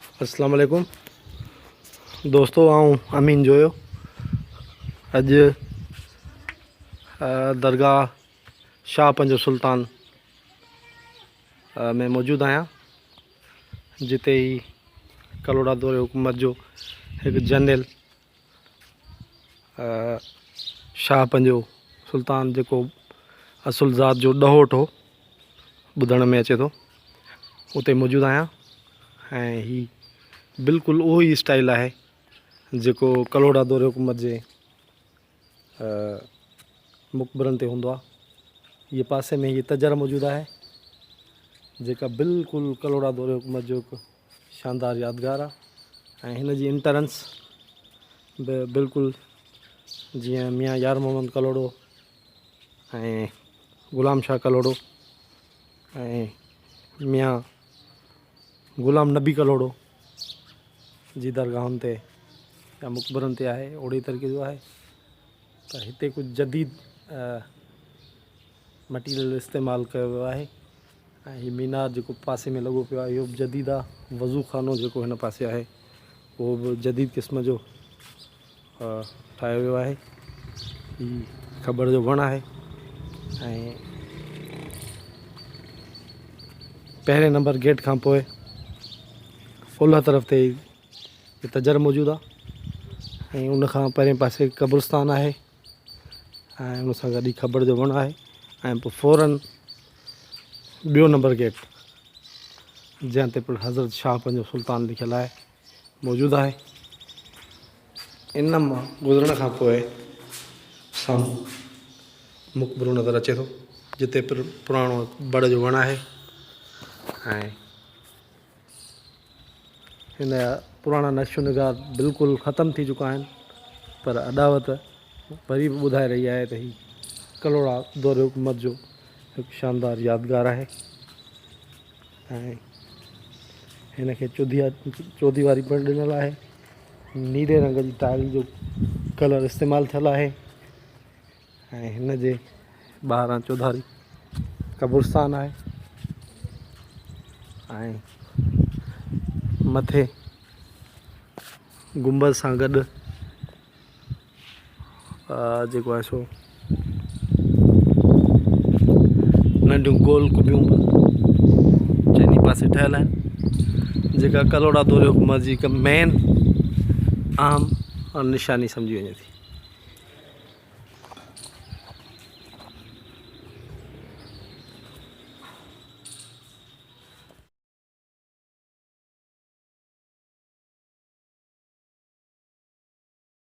اسلام عليڪم دوستو آئون امين جويو اڄ درگاهه شاهه پنجو سلطان ۾ موجود آهيان جتي هي ڪلهوڙا دور حڪومت جو هڪ جنرل شاهه پنجو سلطان جيڪو اصل ذات جو ڏهوٽ هو ٻڌڻ ۾ اچي ٿو اتي موجود آهيان ۽ هي بلڪل اهو ئي اسٽائل آهي جيڪو ڪلهوڙا دور حڪومت جي مقبرن تي هوندو آهي هي پاسي ۾ هي تجر موجود آهي جيڪا بلڪل ڪلهوڙا دور حڪومت جو هڪ شاندار يادگار آ ۽ هن جي انٽرنس به بلڪل جيئن ميان يار محمد ڪلهوڙو ۽ غلام شاهه ڪلهوڙو ۽ ميان غلام نبي ڪلهوڙو جي درگاهن تي يا مقبرن تي آهي اهڙي طريقي جو آهي ته هتي ڪجهه جديد مٽيريل استعمال ڪيو ويو آهي ۽ هي مينار جيڪو پاسي ۾ لڳو پيو آهي اهو به جديد آهي. وضو خانو جيڪو هن پاسي آهي اهو به جديد قسم جو ٺاهيو ويو آهي. هي کٻڙ جو وڻ آهي ۽ پهرين نمبر گيٽ کان پوء اولهه طرف تي تجر موجود آهي ۽ ان کان پهرين پاسي قبرستان آهي. ۽ ان سان گڏ ئي کٻڙ جو وڻ آهي ۽ پوء فورن ٻيو نمبر گيٽ جنهن تي پڻ حضرت شاهه پنجو سلطان لکيل آهي موجود آهي ان مان گذرڻ کان پوء سامهون مقبرو نظر اچي ٿو جتي پڻ پراڻو بڙ جو وڻ آهي ۽ هن جا پراڻا نقش و نگار بلڪل ختم ٿي چڪا آهن پر اڏاوت وري به ٻڌائي رهي آهي ته هي ڪلهوڙا دور حڪومت جو هڪ شاندار يادگار آهي ۽ هن کي چوديواري پڻ ڏنل آهي. نيري رنگ جي ٽائل جو ڪلر استعمال ٿيل آهي ۽ هن جي ٻاهران چوڌاري قبرستان آهي ۽ مٿي گنبذ سان گڏ جيڪو آهي سو ننڍيون گول قبيون به چئني پاسي ٺهيل آهن جيڪا ڪلهوڙا دور حڪومت جي هڪ مين اهم نشاني سمجهي وڃي ٿي.